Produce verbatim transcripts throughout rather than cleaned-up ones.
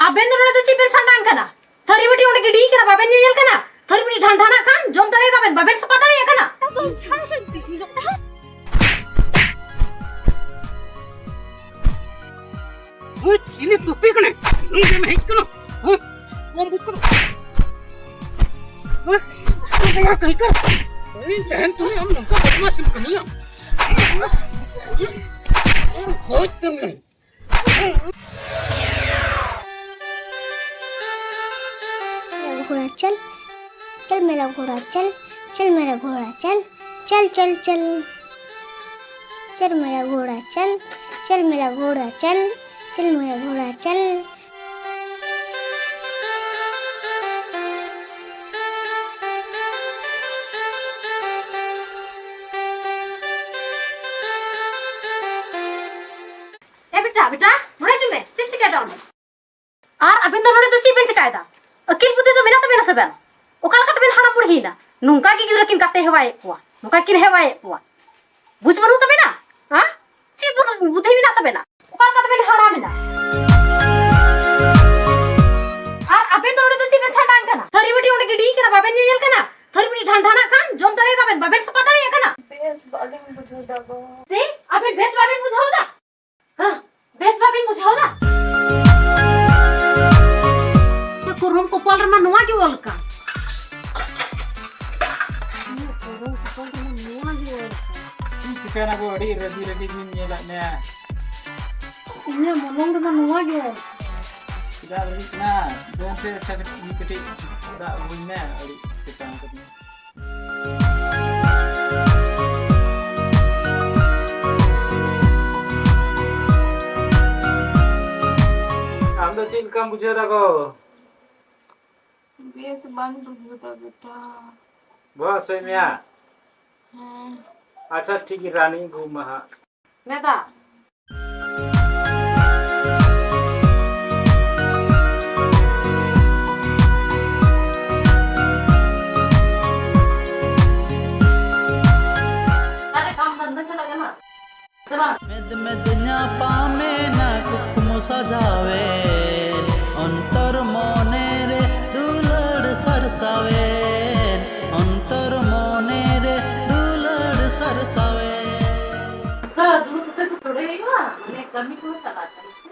ᱟᱵᱮᱱ ᱫᱚ ᱱᱚᱰᱮ ᱫᱚ ᱪᱮᱫ ᱵᱮᱱ ᱥᱟᱰᱟᱝ ᱠᱟᱱᱟ? ᱛᱷᱟᱹᱨᱤ ᱵᱟᱹᱴᱤ ᱚᱸᱰᱮ ᱜᱤᱰᱤ ᱠᱟᱱᱟ, ᱵᱟᱵᱮᱱ ᱧᱮᱧᱮᱞ ᱠᱟᱱᱟ? ᱛᱷᱟᱹᱨᱤ ᱵᱟᱹᱴᱤ ᱰᱷᱟᱱ ᱰᱷᱟᱱᱟᱜ ᱠᱷᱟᱱ ᱡᱚᱢ ᱫᱟᱲᱮᱭᱟᱜ ᱛᱟᱵᱮᱱ, ᱵᱟᱵᱮᱱ ᱥᱟᱯᱷᱟ ᱫᱟᱲᱮᱭᱟᱜ ᱠᱟᱱᱟ? ᱦᱳᱭ, ᱪᱤᱞᱤ ᱛᱩᱯᱤ ᱠᱟᱱᱟᱭ? ᱱᱩᱭ ᱜᱮᱢ ᱦᱮᱡ ᱠᱟᱱᱟ? ᱦᱳᱭ, ᱵᱟᱢ ᱵᱩᱡᱽ ᱠᱟᱱᱟ? ᱦᱳᱭ, ᱱᱚᱝᱠᱟ ᱠᱟᱹᱦᱤ ᱠᱟᱱᱟ᱾ ᱦᱳᱭ, ᱛᱟᱦᱮᱱ ᱛᱩᱞᱩᱡ ᱟᱢ ᱱᱚᱝᱠᱟ ᱵᱚᱫᱢᱟᱥ ᱮᱢ ᱠᱟᱹᱢᱤᱭᱟ? ᱦᱳᱭ, ᱛᱟᱦᱮᱱ᱾ मेरा घोड़ा चल, चल मेरा घोड़ा चल, चल मेरा घोड़ा चल, चल चल चल। चल मेरा घोड़ा चल, चल मेरा घोड़ा चल, चल मेरा घोड़ा चल। ᱮ ᱵᱮᱴᱟ, ᱵᱮᱴᱟ, ᱱᱚᱰᱮ ᱦᱤᱡᱩᱜ ᱢᱮ᱾ ᱪᱮᱫ ᱮᱢ ᱪᱤᱠᱟᱹᱭᱮᱫᱟ ᱚᱸᱰᱮ? ᱟᱨ ᱟᱵᱮᱱ ᱫᱚ ᱱᱚᱰᱮ ᱫᱚ ᱪᱮᱫ ᱵᱮᱱ ᱪᱤᱠᱟᱹᱭᱮᱫᱟ? ᱟᱹᱠᱤᱞ ᱵᱩᱫᱷᱤ ᱫᱚ ᱢᱮᱱᱟᱜ ᱛᱟᱵᱮᱱᱟ ᱥᱮ ᱵᱟᱝ? ᱚᱠᱟ ᱞᱮᱠᱟ ᱛᱮᱵᱮᱱ ᱦᱟᱲᱟᱢ ᱵᱩᱲᱦᱤᱭᱮᱱᱟ? ᱱᱚᱝᱠᱟ ᱜᱮ ᱜᱤᱫᱽᱨᱟᱹ ᱠᱤᱱ ᱜᱟᱛᱮ ᱦᱮᱣᱟᱭᱮᱫ ᱠᱚᱣᱟ, ᱱᱚᱝᱠᱟ ᱠᱤᱱ ᱦᱮᱣᱟᱭᱮᱫ ᱠᱚᱣᱟ᱾ ᱵᱩᱡᱽ ᱵᱟᱹᱱᱩᱜ ᱛᱟᱵᱮᱱᱟ? ᱦᱮᱸ? ᱪᱮᱫ ᱵᱩᱫᱷᱤ ᱢᱮᱱᱟᱜ ᱛᱟᱵᱮᱱᱟ? ᱚᱠᱟ ᱞᱮᱠᱟ ᱛᱮᱵᱮᱱ ᱦᱟᱲᱟᱢᱮᱱᱟ? ᱟᱨ ᱟᱵᱮᱱ ᱫᱚ ᱱᱚᱰᱮ ᱫᱚ ᱪᱮᱫ ᱵᱮᱱ ᱥᱟᱰᱟᱝ ᱠᱟᱱᱟ? ᱛᱷᱟᱹᱨᱤ ᱵᱟᱹᱴᱤ ᱚᱸᱰᱮ ᱜᱤᱰᱤ ᱠᱟᱱᱟ, ᱵᱟᱵᱮᱱ ᱧᱮᱧᱮᱞ ᱠᱟᱱᱟ? ᱛᱷᱟᱹᱨᱤ ᱵᱟᱹᱴᱤ ᱰᱷᱟᱱ ᱰᱷᱟᱱᱟᱜ ᱠᱷᱟᱱ ᱡᱚᱢ ᱫᱟᱲᱮᱭᱟᱜ ᱛᱟᱵᱮᱱ, ᱵᱟᱵᱮᱱ ᱥᱟᱯᱷᱟ ᱫᱟᱲᱮᱭᱟᱜ ᱠᱟᱱᱟ? ᱵᱮᱥ ᱵᱟᱹᱞᱤᱧ ᱵᱩᱡᱷᱟᱹᱣ ᱫᱟ ᱜᱚ᱾ ᱥᱮ ᱟᱵᱮᱱ ᱵᱮᱥ ᱵᱟᱵᱮᱱ ᱵᱩᱡᱷᱟᱹᱣ ᱫᱟ? ᱦᱮᱸ, ᱵᱮᱥ ᱵᱟᱵᱮᱱ ᱵᱩᱡᱷᱟᱹᱣ ᱫᱟ? ᱤᱧᱟᱹᱜ ᱠᱚᱨᱚᱢ ᱠᱚᱯᱟᱞ ᱨᱮᱢᱟ ᱱᱚᱣᱟ ᱜᱮ ᱚᱞ ᱟᱠᱟᱱ᱾ ᱤᱧᱟᱹᱜ ᱠᱚᱨᱚᱢ ᱠᱚᱯᱟᱞ ᱨᱮᱢᱟ ᱱᱚᱣᱟ ᱜᱮ ᱚᱞ ᱟᱠᱟᱱ᱾ ᱪᱮᱫ ᱪᱤᱠᱟᱹᱭᱮᱱᱟ ᱜᱚ? ᱟᱹᱰᱤ ᱨᱟᱹᱜᱤ ᱨᱟᱹᱜᱤ ᱜᱤᱧ ᱧᱮᱞᱮᱫ ᱢᱮᱭᱟ᱾ ᱤᱧᱟᱹᱜ ᱢᱚᱞᱚᱝ ᱨᱮᱢᱟ ᱱᱚᱣᱟ ᱜᱮ ᱚᱞ ᱟᱠᱟᱱ᱾ ᱪᱮᱫᱟᱜ ᱨᱟᱹᱜᱤᱜ ᱠᱟᱱᱟ? ᱡᱚᱢ ᱥᱮ ᱟᱪᱪᱷᱟ, ᱢᱤᱫ ᱠᱟᱹᱴᱤᱡ ᱫᱟᱜ ᱟᱹᱜᱩᱧ ᱢᱮ, ᱟᱹᱰᱤ ᱛᱮᱛᱟᱝ ᱠᱟᱹᱫᱤᱧᱟ᱾ ᱟᱢ ᱫᱚ ᱪᱮᱫ ᱞᱮᱠᱟᱢ ᱵᱩᱡᱷᱟᱹᱣ ᱫᱟ ᱜᱚ? ᱵᱮᱥ ᱵᱟᱹᱧ ᱵᱩᱡᱷᱟᱹᱣ ᱫᱟ ᱵᱮᱴᱟ᱾ ᱵᱚᱦᱚᱜ ᱦᱟᱹᱥᱩᱭᱮᱫ ᱢᱮᱭᱟ? ᱦᱮᱸ᱾ ᱟᱪᱪᱷᱟ, ᱴᱷᱤᱠ ᱜᱮᱭᱟ, ᱨᱟᱱᱤᱧ ᱟᱹᱜᱩ ᱟᱢᱟ ᱦᱟᱸᱜ᱾ ᱢᱮᱫᱟ᱾ ᱚᱠᱟᱨᱮ ᱠᱟᱢ ᱫᱷᱟᱱᱫᱟ ᱪᱟᱞᱟᱜ ᱠᱟᱱᱟ? ᱥᱮ ᱵᱟᱝ? ᱢᱮᱫ ᱢᱮᱫ ᱧᱟᱯᱟᱢᱮᱱᱟ ᱠᱩᱠᱢᱩ ᱥᱟᱡᱟᱣᱮᱱ, ᱠᱟᱹᱢᱤ ᱠᱚ ᱪᱟᱞᱟᱜ ᱠᱟᱱᱟ ᱥᱮ?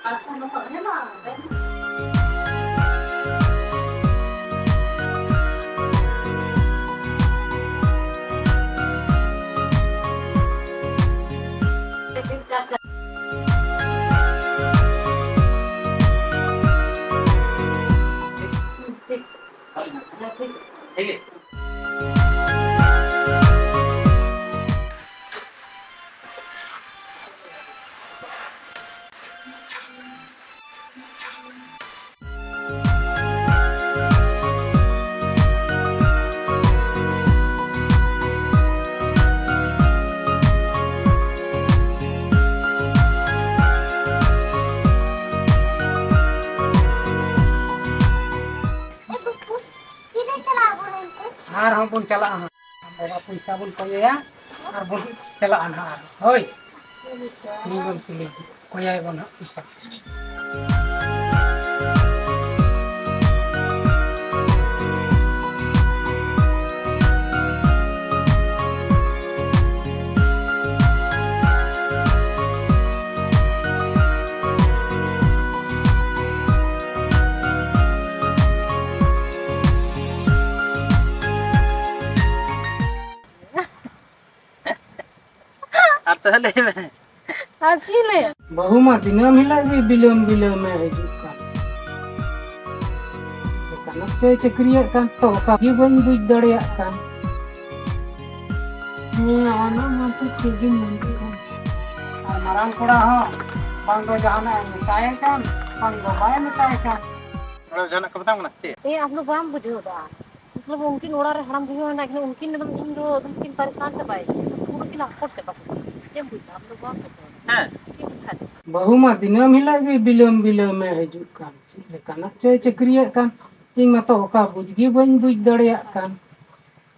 ᱟᱪᱪᱷᱟ, ᱱᱚᱣᱟ ᱦᱮᱸ ᱢᱟ᱾ ᱴᱷᱤᱠ᱾ ᱦᱳᱭ, ᱦᱮᱸ, ᱴᱷᱤᱠ᱾ ᱴᱷᱤᱠ ᱜᱮᱭᱟ᱾ ᱟᱨᱦᱚᱸ ᱵᱚᱱ ᱪᱟᱞᱟᱜᱼᱟ ᱦᱟᱸᱜ᱾ ᱵᱟᱵᱟ ᱯᱚᱭᱥᱟ ᱵᱚᱱ ᱠᱚᱭᱮᱭᱟ ᱟᱨ ᱵᱚᱱ ᱪᱟᱞᱟᱜᱼᱟ ᱱᱟᱦᱟᱜ ᱟᱨᱦᱚᱸ᱾ ᱦᱳᱭ᱾ ᱠᱩᱞᱤ ᱵᱚᱱ ᱠᱩᱞᱤ ᱠᱚᱭᱟᱭ ᱵᱚᱱ ᱦᱟᱸᱜ ᱯᱚᱭᱥᱟ᱾ ᱟᱨ ᱛᱚᱵᱮ ᱞᱟᱹᱭ ᱢᱮ᱾ ᱟᱨ ᱪᱮᱫ ᱞᱟᱹᱭᱟ? ᱵᱟᱹᱦᱩ ᱢᱟ ᱫᱤᱱᱟᱹᱢ ᱦᱤᱞᱳᱜ ᱜᱮ ᱵᱤᱞᱚᱢ ᱵᱤᱞᱚᱢ ᱮ ᱦᱤᱡᱩᱜ ᱠᱟᱱ᱾ ᱚᱠᱟᱱᱟᱜ ᱪᱚᱭ ᱪᱟᱹᱠᱨᱤᱭᱮᱫ ᱠᱟᱱ, ᱛᱚ ᱚᱠᱟ ᱜᱮ ᱵᱟᱹᱧ ᱵᱩᱡᱽ ᱫᱟᱲᱮᱭᱟᱜ ᱠᱟᱱ᱾ ᱦᱮᱸ, ᱚᱱᱟ ᱢᱟ ᱛᱚ ᱴᱷᱤᱠ ᱜᱮᱢ ᱢᱮᱱ ᱠᱟᱱ᱾ ᱟᱨ ᱢᱟᱨᱟᱝ ᱠᱚᱲᱟ ᱦᱚᱸ ᱵᱟᱝ ᱫᱚ ᱡᱟᱦᱟᱱᱟᱜ ᱮ ᱢᱮᱛᱟᱭ ᱠᱟᱱ, ᱵᱟᱝ ᱫᱚ ᱵᱟᱭ ᱢᱮᱛᱟᱭ ᱠᱟᱱ᱾ ᱚᱲᱟᱜ ᱨᱮ ᱡᱟᱦᱟᱱᱟᱜ ᱠᱚ ᱢᱮᱛᱟᱢ ᱠᱟᱱᱟ ᱥᱮ ᱪᱮᱫ? ᱮ, ᱟᱢ ᱫᱚ ᱵᱟᱢ ᱵᱩᱡᱷᱟᱹᱣ ᱫᱟ᱾ ᱢᱚᱛᱞᱚᱵ, ᱩᱱᱠᱤᱱ ᱚᱲᱟᱜ ᱨᱮ ᱦᱟᱲᱟᱢ ᱵᱩᱲᱦᱤ ᱦᱚᱸ ᱢᱮᱱᱟᱜ ᱠᱤᱱᱟ, ᱩᱱᱠᱤᱱ ᱫᱚ ᱤᱧ ᱫᱚ ᱟᱫᱚ ᱠᱤᱱ ᱯᱟᱨᱤᱥᱟᱱ ᱪᱟᱵᱟᱭ ᱠᱤᱱᱟ, ᱯᱩᱨᱟᱹ ᱠᱤᱱ ᱟᱠᱚᱴ ᱪᱟᱵᱟ ᱠᱤᱱᱟ᱾ ᱪᱮᱫ ᱮᱢ ᱵᱩᱡᱽ ᱫᱟ? ᱟᱢ ᱫᱚ ᱵᱟᱢ ᱵᱩᱡᱷᱟᱹᱣ ᱫᱟ᱾ ᱦᱮᱸ᱾ ᱪᱮᱫ ᱮᱢ ᱵᱩᱡᱽ ᱫᱟ? ᱵᱟᱹᱦᱩ ᱢᱟ ᱫᱤᱱᱟᱹᱢ ᱦᱤᱞᱳᱜ ᱜᱮ ᱵᱤᱞᱚᱢ ᱵᱤᱞᱚᱢ ᱮ ᱦᱤᱡᱩᱜ ᱠᱟᱱ᱾ ᱪᱮᱫ ᱞᱮᱠᱟᱱᱟᱜ ᱪᱚᱭ ᱪᱟᱹᱠᱨᱤᱭᱮᱫ ᱠᱟᱱ, ᱤᱧ ᱢᱟᱛᱚ ᱚᱠᱟ ᱵᱩᱡᱽ ᱜᱮ ᱵᱟᱹᱧ ᱵᱩᱡᱽ ᱫᱟᱲᱮᱭᱟᱜ ᱠᱟᱱ᱾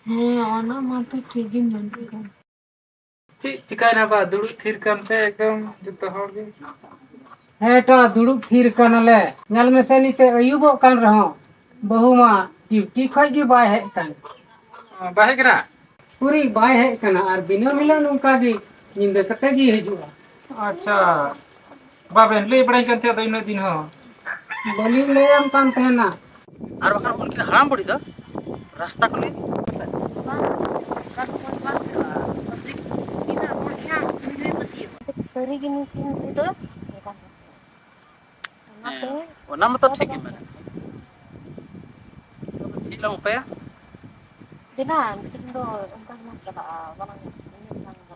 ᱦᱮᱸ, ᱚᱱᱟ ᱢᱟᱛᱚ ᱴᱷᱤᱠ ᱜᱮᱢ ᱢᱮᱱ ᱠᱟᱱ᱾ ᱪᱮᱫ ᱪᱤᱠᱟᱭᱱᱟ ᱵᱟ? ᱫᱩᱲᱩᱵ ᱛᱷᱤᱨ ᱠᱟᱱᱛᱮ ᱮᱠᱫᱚᱢ ᱡᱚᱛᱚ ᱦᱚᱲ ᱜᱮ᱾ ᱦᱮᱸ ᱴᱟ, ᱫᱩᱲᱩᱵ ᱛᱷᱤᱨ ᱠᱟᱱᱟᱞᱮ᱾ ᱧᱮᱞ ᱢᱮᱥᱮ, ᱱᱤᱛᱚᱜ ᱟᱹᱭᱩᱵᱚᱜ ᱠᱟᱱ ᱨᱮᱦᱚᱸ ᱵᱟᱹᱦᱩ ᱢᱟ ᱰᱤᱭᱩᱴᱤ ᱠᱷᱚᱡ ᱜᱮ ᱵᱟᱭ ᱦᱮᱡ ᱠᱟᱱ᱾ ᱚ, ᱵᱟᱭ ᱦᱮᱡ ᱠᱟᱱᱟ? ᱩᱠᱩᱨᱤᱡ ᱵᱟᱭ ᱦᱮᱡ ᱠᱟᱱᱟ, ᱟᱨ ᱫᱤᱱᱟᱹᱢ ᱦᱤᱞᱳᱜ ᱱᱚᱝᱠᱟ ᱜᱮ ᱧᱤᱫᱟᱹ ᱠᱟᱛᱮ ᱜᱮ ᱦᱤᱡᱩᱜᱼᱟ᱾ ᱟᱪᱪᱷᱟ, ᱵᱟᱵᱮᱱ ᱞᱟᱹᱭ ᱵᱟᱲᱟᱧ ᱠᱟᱱ ᱛᱟᱦᱮᱸᱫ ᱫᱚ ᱤᱱᱟᱹᱜ ᱫᱤᱱ ᱦᱚᱸ᱾ ᱵᱟᱹᱞᱤᱧ ᱞᱟᱹᱭᱟᱢ ᱠᱟᱱ ᱛᱟᱦᱮᱱᱟ᱾ ᱟᱨ ᱵᱟᱠᱷᱟᱱ ᱩᱱᱠᱤᱱ ᱦᱟᱲᱟᱢ ᱵᱩᱲᱦᱤ ᱫᱚ ᱨᱟᱥᱛᱟ ᱠᱚᱞᱤᱧ ᱥᱟᱹᱨᱤ ᱜᱮ ᱱᱩᱠᱤᱱ ᱫᱚ ᱚᱱᱟᱛᱮ ᱦᱮᱸ, ᱚᱱᱟ ᱢᱟᱛᱚ ᱴᱷᱤᱠ ᱜᱮ ᱢᱮᱱᱟᱜ᱾ ᱪᱮᱫ ᱞᱟᱝ ᱩᱯᱟᱹᱭᱟ? ᱵᱮᱱᱟᱣ ᱛᱮᱦᱮᱧ ᱫᱚ ᱚᱱᱠᱟ ᱜᱮᱞᱟᱝ ᱪᱟᱞᱟᱜᱼᱟ, ᱵᱟᱞᱟᱝ ᱧᱮᱞ ᱧᱟᱢ ᱠᱟᱫᱟ᱾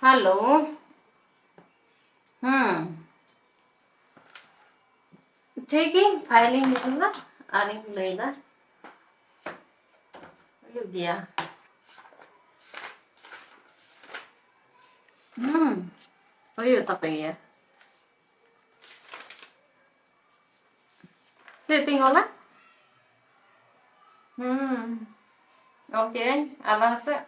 ᱦᱮᱞᱳ᱾ ᱦᱩᱸ᱾ ᱴᱷᱤᱠ ᱜᱮ, ᱯᱷᱟᱭᱤᱞᱤᱧ ᱧᱮᱞ ᱫᱟ ᱟᱨᱤᱧ ᱞᱟᱹᱭ ᱫᱟ᱾ ᱦᱩᱭᱩᱜ ᱜᱮᱭᱟ᱾ ᱦᱩᱸ, ᱦᱩᱭᱩᱜ ᱛᱟᱯᱮ ᱜᱮᱭᱟ᱾ ᱪᱮᱫ ᱛᱤᱧ ᱚᱞᱟ? ᱦᱩᱸ, ᱚᱞ ᱠᱮᱜ ᱟᱹᱧ ᱟᱨ ᱞᱟᱦᱟ ᱥᱮᱫ᱾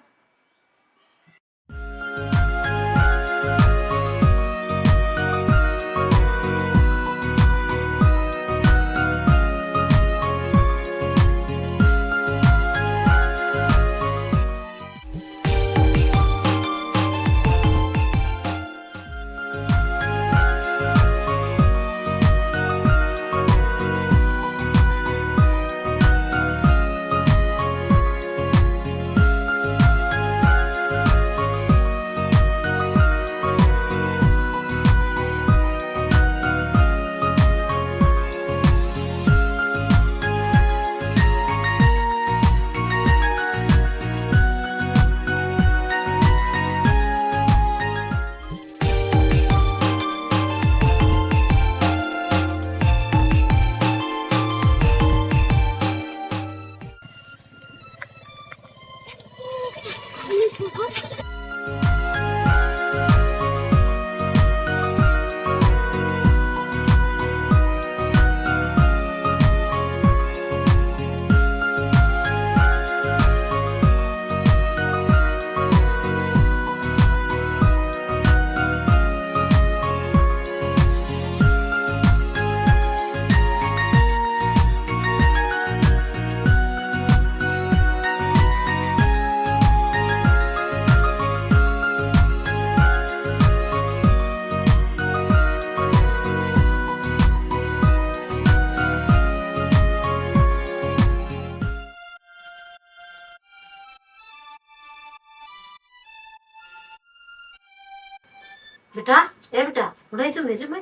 ᱵᱮᱴᱟ, ᱮ ᱵᱮᱴᱟ, ᱱᱚᱰᱮ ᱦᱤᱡᱩᱜ ᱢᱮ, ᱦᱤᱡᱩᱜ ᱢᱮ᱾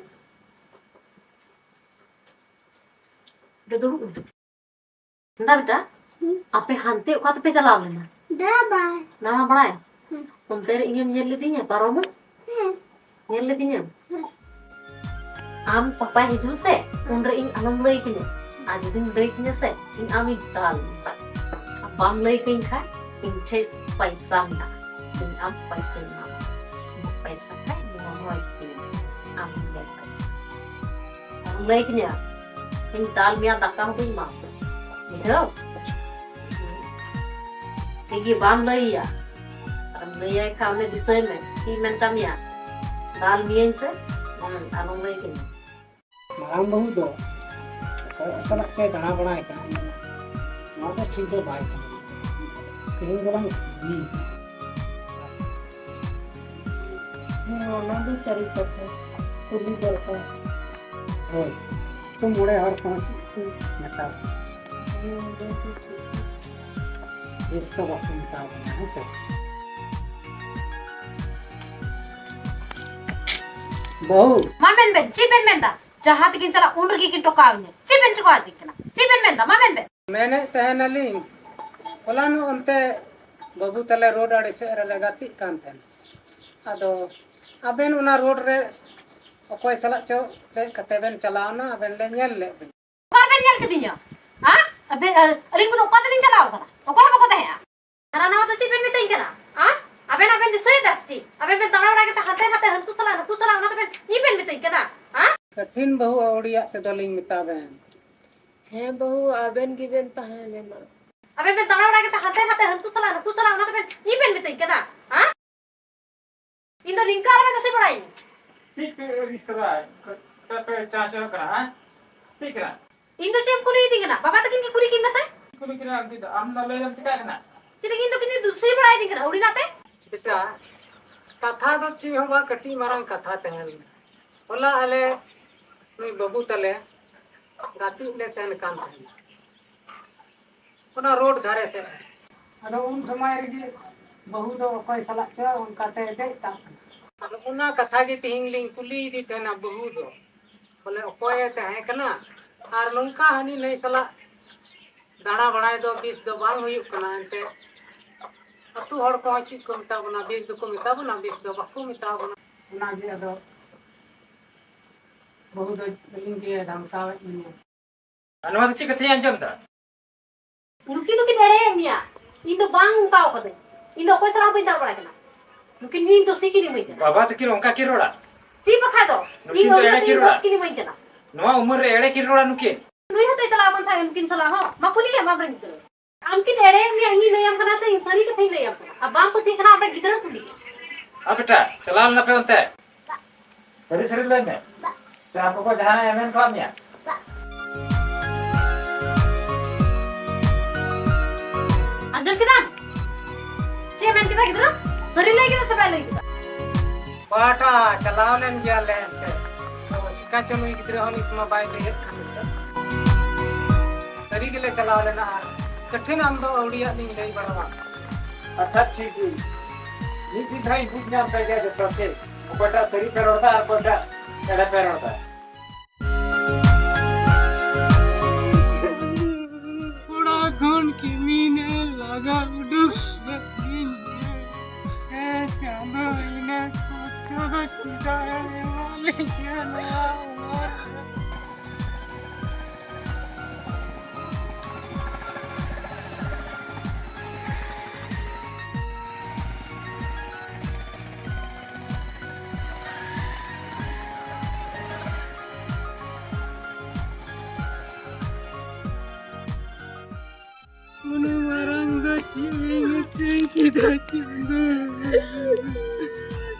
ᱱᱚᱰᱮ ᱫᱩᱲᱩᱵ ᱢᱮ᱾ ᱫᱟ ᱵᱮᱴᱟ, ᱦᱩᱸ᱾ ᱟᱯᱮ ᱦᱟᱱᱛᱮ ᱚᱠᱟ ᱛᱮᱯᱮ ᱪᱟᱞᱟᱣ ᱞᱮᱱᱟ? ᱫᱟᱬᱟ ᱵᱟᱲᱟᱭ᱾ ᱫᱟᱬᱟ ᱵᱟᱲᱟᱭ? ᱦᱩᱸ᱾ ᱚᱱᱛᱮ ᱨᱮ ᱤᱧᱮᱢ ᱧᱮᱞ ᱞᱮᱫᱤᱧᱟ ᱯᱟᱨᱚᱢᱚᱜ? ᱦᱮᱸ᱾ ᱧᱮᱞ ᱞᱮᱫᱤᱧᱟᱢ? ᱦᱮᱸ᱾ ᱟᱢ ᱯᱟᱯᱟᱭ ᱦᱤᱡᱩᱜ ᱥᱮ, ᱩᱱᱨᱮ ᱤᱧ ᱟᱞᱚᱢ ᱞᱟᱹᱭ ᱠᱤᱧᱟ᱾ ᱟᱨ ᱡᱩᱫᱤᱢ ᱞᱟᱹᱭ ᱠᱤᱧᱟ ᱥᱮ, ᱤᱧ ᱟᱢᱤᱧ ᱫᱟᱞ᱾ ᱟᱢ ᱵᱟᱢ ᱞᱟᱹᱭ ᱠᱤᱧ ᱠᱷᱟᱡ, ᱤᱧ ᱴᱷᱮᱡ ᱯᱟᱭᱥᱟ ᱢᱮᱱᱟᱜᱼᱟ᱾ ᱤᱧ ᱟᱢ ᱯᱟᱭᱥᱟᱧ ᱮᱢᱟᱢᱟ᱾ ᱯᱟᱭᱥᱟ ᱠᱷᱟᱡ ᱱᱚᱣᱟ ᱦᱚᱸ ᱤᱧ ᱟᱢ ᱞᱟᱹᱭ ᱯᱟᱭᱥᱟ᱾ ᱟᱨ ᱞᱟᱹᱭ ᱠᱤᱧᱟ, ᱤᱧ ᱫᱟᱞ ᱢᱮᱭᱟ, ᱫᱟᱠᱟ ᱦᱚᱸ ᱵᱟᱹᱧ ᱮᱢᱟᱢᱟ᱾ ᱵᱩᱡᱷᱟᱹᱣ? ᱴᱷᱤᱠ ᱜᱮ, ᱵᱟᱢ ᱞᱟᱹᱭ ᱟᱭᱟ᱾ ᱟᱨᱮᱢ ᱞᱟᱹᱭ ᱟᱭ ᱠᱷᱟᱱ ᱩᱱᱤ ᱫᱤᱥᱟᱹᱭ ᱢᱮ᱾ ᱪᱮᱫ ᱢᱮᱱ ᱠᱟᱜ ᱢᱮᱭᱟ? ᱫᱟᱞ ᱢᱤᱭᱟᱹᱧ ᱥᱮ? ᱦᱩᱸ, ᱟᱞᱚᱢ ᱞᱟᱹᱭ ᱠᱤᱧᱟ᱾ ᱢᱟᱨᱟᱝ ᱵᱟᱹᱦᱩ ᱫᱚ ᱚᱠᱚᱭ ᱥᱟᱞᱟᱜ ᱯᱮ ᱫᱟᱬᱟ ᱵᱟᱲᱟᱭ ᱠᱟᱱᱟ? ᱱᱚᱣᱟ ᱫᱚ ᱴᱷᱤᱠ ᱫᱚ ᱵᱟᱭ ᱠᱟᱱᱟ᱾ ᱛᱮᱦᱮᱧ ᱫᱚᱞᱟᱝ ᱠᱩᱞᱤᱭᱮ ᱠᱟᱱᱟ᱾ ᱦᱮᱸ, ᱚᱱᱟ ᱫᱚ ᱥᱟᱹᱨᱤ ᱠᱟᱛᱷᱟ᱾ ᱠᱩᱞᱤ ᱫᱚᱨᱠᱟᱨ᱾ ᱦᱳᱭ, ᱛᱚ ᱢᱚᱬᱮ ᱦᱚᱲ ᱠᱚᱦᱚᱸ ᱪᱮᱫ ᱠᱚ ᱢᱮᱛᱟ ᱠᱚᱣᱟ? ᱦᱮᱸ, ᱵᱮᱥ ᱴᱷᱤᱠ᱾ ᱵᱮᱥ ᱛᱚ ᱵᱟᱠᱚ ᱢᱮᱛᱟ ᱵᱚᱱᱟ, ᱦᱮᱸ ᱥᱮ? ᱵᱟᱹᱦᱩ᱾ ᱢᱟ ᱢᱮᱱ ᱵᱮᱱ, ᱪᱮᱫ ᱵᱮᱱ ᱢᱮᱱᱫᱟ? ᱡᱟᱦᱟᱸ ᱛᱮᱜᱤᱧ ᱪᱟᱞᱟᱜ, ᱩᱱ ᱨᱮᱜᱮ ᱠᱤᱱ ᱴᱚᱠᱟᱣ ᱤᱧᱟ᱾ ᱪᱮᱫ ᱵᱮᱱ ᱴᱚᱠᱟᱣ ᱤᱫᱤᱧ ᱠᱟᱱᱟ? ᱪᱮᱫ ᱵᱮᱱ ᱢᱮᱱᱫᱟ? ᱢᱟ ᱢᱮᱱ ᱵᱮᱱ᱾ ᱢᱮᱱᱮᱫ ᱛᱟᱦᱮᱱᱟᱞᱤᱧ, ᱦᱚᱞᱟᱱᱚᱜ ᱚᱱᱛᱮ ᱵᱟᱹᱵᱩ ᱛᱟᱞᱮ ᱨᱳᱰ ᱟᱲᱮ ᱥᱮᱫ ᱨᱮᱞᱮ ᱜᱟᱛᱮᱜ ᱠᱟᱱ ᱛᱟᱦᱮᱱᱟ᱾ ᱟᱫᱚ ᱟᱵᱮᱱ ᱚᱱᱟ ᱨᱳᱰ ᱨᱮ ᱚᱠᱚᱭ ᱥᱟᱞᱟᱜ ᱪᱚ ᱫᱮᱡ ᱠᱟᱛᱮ ᱵᱮᱱ ᱪᱟᱞᱟᱣᱱᱟ, ᱟᱵᱮᱱ ᱞᱮ ᱧᱮᱞ ᱞᱮᱫ ᱵᱮᱱᱟ᱾ ᱚᱠᱟ ᱨᱮᱵᱮᱱ ᱧᱮᱞ ᱠᱤᱫᱤᱧᱟ? ᱦᱮᱸ? ᱟᱵᱮᱱ, ᱟᱹᱞᱤᱧ ᱠᱚᱫᱚ ᱚᱠᱟ ᱛᱮᱞᱤᱧ ᱪᱟᱞᱟᱣ ᱠᱟᱱᱟ? ᱚᱠᱚᱭ ᱦᱚᱸ ᱵᱟᱠᱚ ᱛᱟᱦᱮᱸᱜᱼᱟ᱾ ᱦᱟᱱᱟ ᱱᱟᱣᱟ ᱫᱚ ᱪᱮᱫ ᱵᱮᱱ ᱢᱮᱛᱟᱹᱧ ᱠᱟᱱᱟ? ᱦᱮᱸ? ᱟᱵᱮᱱ, ᱟᱵᱮᱱ ᱫᱤᱥᱟᱹᱭᱮᱫᱟ ᱥᱮ ᱪᱮᱫ? ᱟᱵᱮᱱ ᱵᱮᱱ ᱫᱟᱬᱟ ᱵᱟᱲᱟ ᱠᱟᱛᱮ ᱦᱟᱱᱛᱮ ᱱᱟᱛᱮ ᱦᱟᱹᱱᱠᱩ ᱥᱟᱞᱟᱜ ᱱᱩᱠᱩ ᱥᱟᱞᱟᱜ, ᱚᱱᱟ ᱫᱚᱵᱮᱱ ᱤᱧ ᱵᱮᱱ ᱢᱮᱛᱟᱹᱧ ᱠᱟᱱᱟ? ᱦᱮᱸ? ᱠᱟᱴᱷᱤᱱ ᱵᱟᱹᱦᱩ ᱟᱹᱣᱲᱤᱭᱟᱜ ᱛᱮᱫᱚ ᱞᱤᱧ ᱢᱮᱛᱟ ᱵᱮᱱ᱾ ᱦᱮᱸ ᱵᱟᱹᱦᱩ, ᱟᱵᱮᱱ ᱜᱮᱵᱮᱱ ᱛᱟᱦᱮᱸ ᱞᱮᱱᱟ᱾ ᱟᱵᱮᱱ ᱵᱮᱱ ᱫᱟᱬᱟ ᱵᱟᱲᱟ ᱠᱟᱛᱮ ᱦᱟᱱᱛᱮ ᱱᱟᱛᱮ ᱦᱟᱹᱱᱠᱩ ᱥᱟᱞᱟᱜ ᱱᱩᱠᱩ ᱥᱟᱞᱟᱜ, ᱚᱱᱟ ᱫᱚᱵᱮᱱ ᱤᱧ ᱵᱮᱱ ᱢᱮᱛᱟᱹᱧ ᱠᱟᱱᱟ? ᱦᱮᱸ? ᱤᱧ ᱫᱚ ᱱᱤᱝᱠᱟᱹ ᱟᱞᱚᱵᱮᱱ ᱫᱤᱥᱟᱹ ᱵᱟᱲᱟᱭᱤᱧ᱾ ᱪᱮᱫ ᱯᱮ ᱟᱹᱲᱤᱥ ᱠᱟᱫᱟ? ᱚᱠᱟ ᱯᱮ ᱪᱟᱪᱚ ᱠᱟᱱᱟ, ᱦᱮᱸ? ᱪᱮᱫ ᱠᱟᱱᱟ? ᱤᱧ ᱫᱚ ᱪᱮᱫ ᱮᱢ ᱠᱩᱞᱤᱭᱤᱫᱤᱧ ᱠᱟᱱᱟ? ᱵᱟᱵᱟ ᱛᱟᱹᱠᱤᱱ ᱜᱮ ᱠᱩᱞᱤ ᱠᱤᱱ ᱢᱮᱥᱮ᱾ ᱠᱩᱞᱤ ᱠᱤᱱᱟ, ᱟᱢ ᱫᱚ ᱞᱟᱹᱭ ᱞᱮᱢ ᱪᱤᱠᱟᱹᱜ ᱠᱟᱱᱟ? ᱪᱮᱫ ᱞᱟᱹᱜᱤᱫ ᱤᱧ ᱫᱚ ᱠᱤᱱ ᱫᱩᱥᱤ ᱵᱟᱲᱟᱭᱤᱫᱤᱧ ᱠᱟᱱᱟ ᱟᱹᱣᱲᱤ ᱱᱟᱛᱮ? ᱵᱮᱴᱟ, ᱠᱟᱛᱷᱟ ᱫᱚ ᱪᱮᱫ ᱦᱚᱸ ᱵᱟᱝ, ᱠᱟᱹᱴᱤᱡ ᱢᱟᱨᱟᱝ ᱠᱟᱛᱷᱟ ᱛᱟᱦᱮᱸ ᱞᱮᱱᱟ᱾ ᱦᱚᱞᱟ ᱟᱞᱮ ᱱᱩᱭ ᱵᱟᱹᱵᱩ ᱛᱟᱞᱮ ᱜᱟᱛᱮᱜ ᱞᱮ ᱥᱮᱱ ᱠᱟᱱ ᱛᱟᱦᱮᱱᱟ᱾ ᱚᱱᱟ ᱨᱳᱰ ᱫᱷᱟᱨᱮ ᱥᱮᱫ ᱨᱮ᱾ ᱟᱫᱚ ᱩᱱ ᱥᱚᱢᱚᱭ ᱨᱮᱜᱮ ᱵᱟᱹᱦᱩ ᱫᱚ ᱚᱠᱚᱭ ᱥᱟᱞᱟᱜ ᱪᱚ ᱚᱱᱠᱟᱛᱮ ᱫᱮᱡ ᱛᱟᱵ ᱠᱟᱱᱟ᱾ ᱚᱱᱟ ᱠᱟᱛᱷᱟ ᱜᱮ ᱛᱮᱦᱮᱧ ᱞᱤᱧ ᱠᱩᱞᱤᱭᱮᱫᱮ ᱛᱟᱦᱮᱱᱟ ᱵᱟᱹᱦᱩ ᱫᱚ, ᱵᱚᱞᱮ ᱚᱠᱚᱭᱮ ᱛᱟᱦᱮᱸ ᱠᱟᱱᱟ᱾ ᱟᱨ ᱱᱚᱝᱠᱟ ᱦᱟᱹᱱᱤ ᱱᱟᱹᱭ ᱥᱟᱞᱟᱜ ᱫᱟᱬᱟ ᱵᱟᱲᱟᱭ ᱫᱚ ᱵᱮᱥ ᱫᱚ ᱵᱟᱝ ᱦᱩᱭᱩᱜ ᱠᱟᱱᱟ᱾ ᱮᱱᱛᱮ ᱟᱹᱛᱩ ᱦᱚᱲ ᱠᱚᱦᱚᱸ ᱪᱮᱫ ᱠᱚ ᱢᱮᱛᱟ ᱵᱚᱱᱟ, ᱵᱮᱥ ᱫᱚᱠᱚ ᱢᱮᱛᱟ ᱵᱚᱱᱟ, ᱵᱮᱥ ᱫᱚ ᱵᱟᱠᱚ ᱢᱮᱛᱟ ᱵᱚᱱᱟ᱾ ᱚᱱᱟᱜᱮ ᱟᱫᱚ ᱵᱟᱹᱦᱩ ᱫᱚ ᱟᱹᱞᱤᱧ ᱜᱮ ᱫᱷᱟᱢᱥᱟᱣᱮᱫ ᱞᱤᱧᱟᱹ᱾ ᱟᱨ ᱱᱚᱣᱟ ᱫᱚ ᱪᱮᱫ ᱠᱟᱛᱷᱟᱧ ᱟᱸᱡᱚᱢ ᱮᱫᱟ? ᱩᱱᱠᱤᱱ ᱫᱚᱠᱤᱱ ᱮᱲᱮᱭᱮᱫ ᱢᱮᱭᱟ᱾ ᱤᱧ ᱫᱚ ᱵᱟᱝ ᱚᱱᱠᱟ ᱠᱟᱹᱫᱟᱹᱧ᱾ ᱤᱧ ᱫᱚ ᱚᱠᱚᱭ ᱥᱟᱞᱟᱜ ᱦᱚᱸ ᱵᱟᱹᱧ ᱫᱟᱬᱟ ᱵᱟᱲᱟᱭ ᱠᱟᱱᱟ᱾ ᱱᱩᱠᱤᱱ ᱤᱧ ᱫᱳᱥᱤ ᱠᱤᱱ ᱤᱢᱟᱹᱧ ᱠᱟᱱᱟ᱾ ᱵᱟᱵᱟ ᱛᱟᱹᱠᱤᱱ ᱚᱱᱠᱟ ᱠᱤᱱ ᱨᱚᱲᱟ? ᱪᱮᱫ ᱵᱟᱠᱷᱟᱡ ᱫᱚ? ᱱᱩᱠᱤᱱ ᱤᱧ ᱫᱚ ᱟᱹᱣᱲᱤ ᱮᱲᱮ ᱛᱮ ᱠᱤᱱ ᱤᱧ ᱨᱚᱲᱟ? ᱫᱳᱥ ᱠᱤᱱ ᱤᱢᱟᱹᱧ ᱠᱟᱱᱟ᱾ ᱱᱚᱣᱟ ᱩᱢᱮᱨ ᱨᱮ ᱮᱲᱮ ᱠᱤᱱ ᱨᱚᱲᱟ ᱱᱩᱠᱤᱱ? ᱱᱩᱭ ᱦᱚᱸᱛᱚᱭ ᱪᱟᱞᱟᱣ ᱟᱠᱟᱱ ᱛᱟᱦᱮᱸᱫ ᱩᱱᱠᱤᱱ ᱥᱟᱞᱟᱜ ᱦᱚᱸ᱾ ᱢᱟ ᱠᱩᱞᱤᱭᱮᱢ ᱟᱢᱨᱮᱱ ᱜᱤᱫᱽᱨᱟᱹ᱾ ᱟᱢ ᱠᱤᱱ ᱮᱲᱮᱭᱮᱫ ᱢᱮᱭᱟ, ᱤᱧ ᱞᱟᱹᱭᱟᱢ ᱠᱟᱱᱟ ᱥᱮ ᱤᱧ ᱥᱟᱹᱨᱤ ᱠᱟᱛᱷᱟᱧ ᱞᱟᱹᱭᱟᱢ ᱠᱟᱱᱟ? ᱟᱨ ᱵᱟᱢ ᱯᱟᱹᱛᱭᱟᱹᱜ ᱠᱟᱱᱟ, ᱟᱢᱨᱮᱱ ᱜᱤᱫᱽᱨᱟᱹ ᱠᱩᱞᱤ᱾ ᱟ ᱵᱮᱴᱟ, ᱪᱟᱞᱟᱣ ᱞᱮᱱᱟ ᱯᱮ ᱚᱱᱛᱮ? ᱥᱟᱹᱨᱤ ᱥᱟᱹᱨᱤ ᱞᱟᱹᱭ ᱢᱮ᱾ ᱥᱮ ᱟᱠᱚ ᱠᱚ ᱡᱟᱦᱟᱸᱭ ᱮᱢᱮᱱ ᱠᱟᱣᱟᱫ ᱢᱮᱭᱟ? ᱟᱸᱡᱚᱢ ᱠᱮᱫᱟᱢ? ᱪᱮᱫ ᱮ ᱢᱮᱱ ᱠᱮᱫᱟ ᱜᱤᱫᱽᱨᱟᱹ? ᱥᱟᱹᱨᱤ ᱞᱟᱹᱭ ᱠᱮᱫᱟ ᱥᱮ ᱵᱟᱭ ᱞᱟᱹᱭ ᱠᱮᱫᱟ? ᱯᱟᱦᱴᱟ ᱪᱟᱞᱟᱣ ᱞᱮᱱ ᱜᱮᱭᱟᱞᱮ ᱮᱱᱛᱮ᱾ ᱟᱫᱚ ᱪᱤᱠᱟ ᱪᱚ ᱱᱩᱭ ᱜᱤᱫᱽᱨᱟᱹ ᱦᱚᱸ ᱱᱤᱛ ᱢᱟ ᱵᱟᱭ ᱞᱟᱹᱭᱮᱫ ᱠᱟᱱ ᱞᱮᱠᱟ᱾ ᱥᱟᱹᱨᱤ ᱜᱮᱞᱮ ᱪᱟᱞᱟᱣ ᱞᱮᱱᱟ ᱟᱨ ᱠᱟᱹᱴᱷᱤᱱ ᱟᱢ ᱫᱚ ᱟᱹᱣᱲᱤᱭᱟᱜ ᱞᱤᱧ ᱞᱟᱹᱭ ᱵᱟᱲᱟᱣᱟᱢ᱾ ᱟᱪᱪᱷᱟ, ᱴᱷᱤᱠ ᱜᱮ᱾ ᱢᱤᱫ ᱫᱤᱱ ᱫᱷᱟᱣ ᱤᱧ ᱵᱩᱡᱽ ᱧᱟᱢ ᱠᱟᱜ ᱜᱮᱭᱟ ᱡᱚᱛᱚ ᱪᱮᱫ᱾ ᱚᱠᱚᱭᱴᱟᱜ ᱥᱟᱹᱨᱤ ᱯᱮ ᱨᱚᱲ ᱮᱫᱟ ᱟᱨ ᱚᱠᱚᱭᱴᱟᱜ ᱮᱲᱮ ᱯᱮ ᱨᱚᱲ ᱮᱫᱟ᱾ ᱠᱚᱲᱟ ᱠᱷᱚᱱ ᱠᱤᱢᱤᱱᱮ ᱞᱟᱜᱟ ᱩᱰᱩᱠ ᱠᱮᱫ ᱞᱤᱧᱟ᱾ ᱮ ᱪᱟᱸᱫᱚ, ᱤᱱᱟᱹ ᱠᱚᱥᱴᱚ ᱫᱚ ᱪᱮᱫᱟᱜ ᱮ ᱮᱢᱟᱞᱤᱧᱟ ᱱᱚᱣᱟ ᱩᱢᱟᱹᱨ ᱨᱮ? ᱩᱱᱟᱹᱜ ᱢᱟᱨᱟᱝ ᱫᱚ ᱪᱮᱫ ᱮᱢ ᱢᱤᱛᱟᱹᱧ ᱠᱮᱫᱟ ᱪᱟᱸᱫᱚ?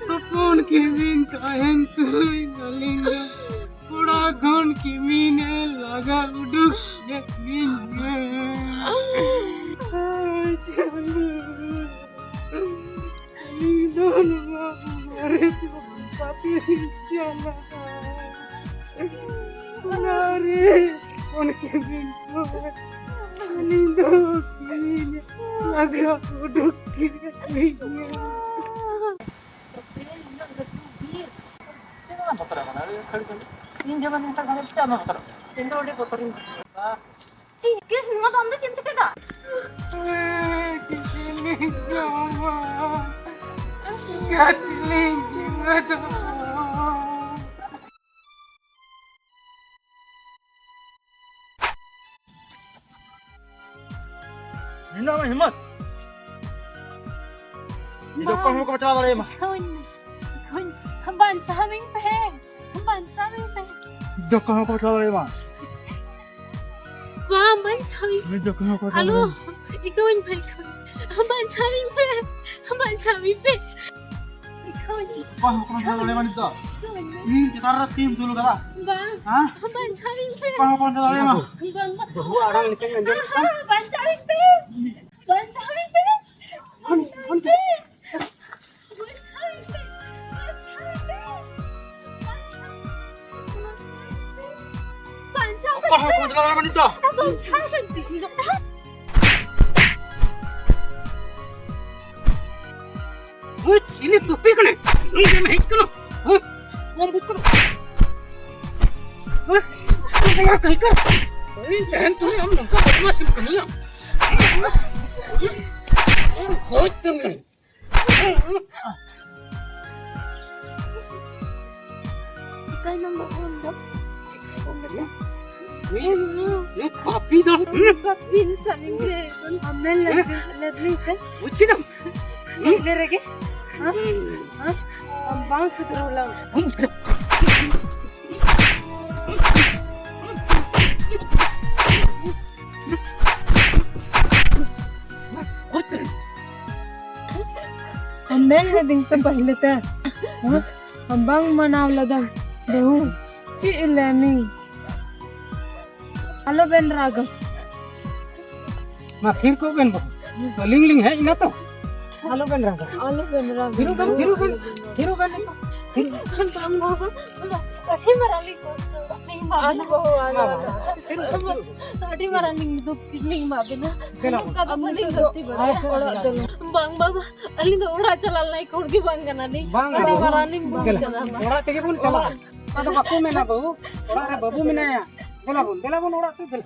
ᱦᱚᱯᱚᱱ ᱠᱤᱢᱤᱱ ᱛᱟᱦᱮᱱ ᱛᱩᱞᱩᱡ ᱟᱹᱞᱤᱧ ᱫᱚ ᱠᱚᱲᱟ ᱠᱷᱚᱱ ᱠᱤᱢᱤᱱᱮ ᱞᱟᱜᱟ ᱩᱰᱩᱠ ᱠᱮᱫ ᱞᱤᱧᱟ᱾ ᱟᱭ ᱪᱟᱸᱫᱚ, ᱟᱹᱞᱤᱧ ᱫᱚ ᱱᱚᱣᱟ ᱵᱟᱨᱮ ᱫᱚ ᱵᱟᱹᱞᱤᱧ ᱪᱟᱞᱟᱜᱼᱟ᱾ ᱚᱱᱟᱨᱮ ᱦᱚᱯᱚᱱ ᱠᱤᱢᱤᱱ ᱫᱚ ᱟᱹᱞᱤᱧ ᱫᱚ ᱠᱤᱢᱤᱱᱮ ᱞᱟᱜᱟ ᱩᱰᱩᱠ ᱠᱮᱫ ᱞᱤᱧᱟ᱾ ᱛᱚᱵᱮ ᱤᱧᱟᱹᱜ ᱫᱚ ᱵᱚᱛᱚᱨ ᱟᱠᱟᱱᱟ, ᱟᱹᱰᱤ ᱠᱷᱟᱹᱲ ᱠᱷᱟᱹᱲ᱾ ᱤᱧ ᱡᱮᱢᱚᱱ ᱱᱮᱛᱟᱨ ᱜᱷᱟᱲᱤᱡ ᱪᱮᱫᱟᱜ ᱵᱟᱝ ᱵᱚᱛᱚᱨᱚᱜ ᱠᱟᱱᱟ? ᱤᱧ ᱫᱚ ᱟᱹᱰᱤ ᱵᱚᱛᱚᱨᱤᱧ ᱵᱩᱡᱷᱟᱹᱣᱟ᱾ ᱪᱮᱫ ᱜᱮ ᱱᱚᱣᱟ ᱫᱚ ᱟᱢ ᱫᱚ ᱪᱮᱫ ᱮᱢ ᱪᱤᱠᱟᱹᱭᱮᱫᱟ? ᱦᱤᱱᱫᱟ ᱢᱟ ᱦᱤᱢᱢᱚᱛ᱾ ᱤᱧ ᱫᱚ ᱚᱠᱚᱭ ᱦᱚᱸ ᱵᱟᱠᱚ ᱵᱟᱧᱪᱟᱣ ᱫᱟᱲᱮᱭᱟᱢᱟ᱾ ᱠᱷᱚᱧ, ᱠᱷᱚᱧ, ᱵᱟᱧᱪᱟᱣᱤᱧ ᱯᱮ, ᱵᱟᱧᱪᱟᱣᱤᱧ ᱯᱮ᱾ ᱤᱧ ᱫᱚ ᱚᱠᱚᱭ ᱦᱚᱸ ᱵᱟᱠᱚ ᱵᱟᱧᱪᱟᱣ ᱫᱟᱲᱮᱭᱟᱢᱟ᱾ ᱵᱟᱝ, ᱵᱟᱧᱪᱟᱣᱤᱧ ᱯᱮ᱾ ᱤᱧ ᱫᱚ ᱚᱠᱚᱭ ᱦᱚᱸ ᱵᱟᱠᱚ ᱵᱟᱧᱪᱟᱣ ᱟᱞᱚ, ᱫᱟᱲᱮᱭᱟᱢᱟ᱾ ᱤᱠᱟᱹᱣᱟᱹᱧ ᱯᱮ, ᱠᱷᱚᱧ᱾ ᱵᱟᱧᱪᱟᱣᱤᱧ ᱯᱮ, ᱵᱟᱧᱪᱟᱣᱤᱧ ᱯᱮ᱾ ᱚᱠᱚᱭ ᱦᱚᱸ ᱵᱟᱠᱚ ᱵᱟᱧᱪᱟᱣ ᱫᱟᱲᱮᱭᱟᱢᱟ ᱱᱤᱛ ᱫᱚ᱾ ᱤᱧ ᱪᱮᱛᱟᱱ ᱨᱮ ᱛᱤᱢ ᱫᱩᱞ ᱠᱟᱫᱟ᱾ ᱵᱟᱝ᱾ ᱦᱮᱸ? ᱵᱟᱧᱪᱟᱣᱤᱧ ᱯᱮ᱾ ᱚᱠᱚᱭ ᱦᱚᱸ ᱵᱟᱠᱚ ᱵᱟᱧᱪᱟᱣ ᱫᱟᱲᱮᱭᱟᱢᱟ᱾ ᱵᱟᱝ᱾ ᱵᱟᱹᱦᱩ ᱟᱲᱟᱝ ᱞᱮᱠᱟᱧ ᱟᱸᱡᱚᱢ ᱠᱮᱫᱟ᱾ ᱵᱟᱧᱪᱟᱣᱤᱧ ᱯᱮ᱾ ᱵᱟᱧᱪᱟᱣᱤᱧ ᱯᱮ᱾ ᱵᱟᱧᱪᱟᱣᱤᱧ ᱯᱮ᱾ ᱵᱟᱧᱪᱟᱣ ᱚᱠᱚᱭ ᱦᱚᱸ ᱵᱟᱠᱚ ᱵᱟᱧᱪᱟᱣ ᱫᱟᱲᱮᱭᱟᱢᱟ ᱱᱤᱛ ᱫᱚ᱾ ᱵᱟᱧᱪᱟᱣ ᱠᱟᱛᱮ ᱤᱧ ᱫᱚ᱾ ᱦᱳᱭ, ᱪᱤᱞᱤ ᱛᱩᱯᱤ ᱠᱟᱱᱟᱭ? ᱤᱧ ᱴᱷᱮᱱ ᱦᱮᱡ ᱠᱟᱱᱟ᱾ ᱦᱳᱭ, ᱵᱟᱢ ᱵᱩᱡᱽ ᱠᱟᱱᱟ? ᱦᱳᱭ, ᱱᱚᱣᱟ ᱠᱟᱹᱦᱤ ᱠᱟᱱᱟ᱾ ᱤᱧ ᱛᱟᱦᱮᱱ ᱛᱩᱞᱩᱡ ᱟᱢ ᱱᱚᱝᱠᱟ ᱵᱚᱫᱢᱟᱥᱤᱢ ᱠᱟᱹᱢᱤᱭᱟ? ᱟᱢ ᱜᱚᱡ ᱩᱛᱟᱹᱨ ᱢᱮ᱾ ᱪᱤᱠᱟᱹᱭᱱᱟᱢ ᱵᱟᱹᱵᱩ ᱟᱢ ᱫᱚ? ᱪᱤᱠᱟᱹᱭᱱᱟᱢ ᱵᱟᱹᱵᱩ? ᱱᱩᱭ, ᱱᱩᱭ ᱯᱟᱯᱤ ᱫᱚ᱾ ᱯᱟᱯᱤ ᱤᱱᱥᱟᱱ ᱤᱧ ᱞᱟᱹᱭ ᱠᱟᱱ᱾ ᱟᱢ ᱢᱮᱱ ᱞᱮᱫ-, ᱞᱮᱫ ᱞᱤᱧ ᱥᱮ? ᱵᱩᱡᱽ ᱠᱮᱫᱟᱢ? ᱯᱳᱭᱞᱳ ᱨᱮᱜᱮ? ᱦᱮᱸ? ᱦᱮᱸ? ᱟᱢ ᱵᱟᱝ ᱥᱩᱫᱷᱨᱟᱹᱣ ᱞᱟᱝ᱾ ᱟᱢ ᱢᱮᱱ ᱞᱮᱫᱤᱧ ᱛᱚ ᱯᱟᱹᱦᱤᱞ ᱛᱮ, ᱦᱮᱸ? ᱟᱢ ᱵᱟᱝ ᱢᱟᱱᱟᱣ ᱞᱮᱫᱟᱢ ᱵᱟᱹᱦᱩ, ᱪᱮᱫ ᱞᱟᱹᱭ ᱢᱮ? ᱟᱞᱚ ᱵᱮᱱ ᱨᱟᱜᱟ᱾ ᱢᱟ ᱛᱷᱤᱨ ᱠᱚᱜ ᱵᱮᱱ ᱵᱟᱹᱵᱩ, ᱟᱹᱞᱤᱧ ᱞᱤᱧ ᱦᱮᱡ ᱮᱱᱟ ᱛᱚ᱾ ᱟᱞᱚ ᱵᱮᱱ ᱨᱟᱜᱟ᱾ ᱟᱞᱚ ᱵᱮᱱ ᱨᱟᱜᱟ᱾ ᱛᱷᱤᱨᱚᱜ ᱵᱮᱱ, ᱛᱷᱤᱨᱚᱜ ᱵᱮᱱ, ᱛᱷᱤᱨᱚᱜ ᱵᱮᱱ, ᱛᱷᱤᱨᱚᱜ ᱵᱮᱱ᱾ ᱵᱟᱝ ᱵᱟᱹᱵᱩ, ᱟᱹᱰᱤ ᱢᱟᱨᱟᱝ ᱞᱤᱧ ᱠᱚᱥᱴᱚ᱾ ᱟᱞᱚ ᱵᱟᱹᱦᱩ, ᱟᱞᱚ, ᱟᱞᱚ᱾ ᱟᱹᱰᱤ ᱢᱟᱨᱟᱝ ᱞᱤᱧ ᱫᱩᱠ ᱞᱤᱧ ᱮᱢᱟᱜ ᱵᱤᱱᱟ᱾ ᱫᱮᱞᱟ ᱵᱚᱱ᱾ ᱱᱚᱝᱠᱟ ᱫᱚ ᱵᱟᱹᱞᱤᱧ ᱜᱟᱛᱮ ᱵᱟᱲᱟᱜᱼᱟ᱾ ᱚᱲᱟᱜ ᱫᱚ ᱵᱟᱝ ᱵᱟᱵᱟ, ᱟᱹᱞᱤᱧ ᱫᱚ ᱚᱲᱟᱜ ᱪᱟᱞᱟᱜ ᱞᱟᱹᱜᱤᱫ ᱦᱚᱲ ᱜᱮ ᱵᱟᱝ ᱠᱟᱱᱟᱞᱤᱧ᱾ ᱵᱟᱝ ᱟᱹᱰᱤ ᱵᱟᱵᱟ᱾ ᱢᱟᱨᱟᱝ ᱞᱤᱧ ᱵᱩᱡᱽ ᱫᱮᱞᱟ᱾ ᱠᱟᱫᱟ᱾ ᱚᱲᱟᱜ ᱛᱮᱜᱮ ᱵᱚᱱ ᱪᱟᱞᱟᱜᱼᱟ᱾ ᱟᱫᱚ ᱵᱟᱠᱚ ᱢᱮᱱᱟ ᱵᱟᱹᱦᱩ, ᱚᱲᱟᱜ ᱨᱮ ᱵᱟᱹᱵᱩ ᱢᱮᱱᱟᱭᱟ᱾ ᱫᱮᱞᱟ ᱵᱚᱱ, ᱫᱮᱞᱟ ᱵᱚᱱ ᱚᱲᱟᱜ ᱛᱮ, ᱫᱮᱞᱟ᱾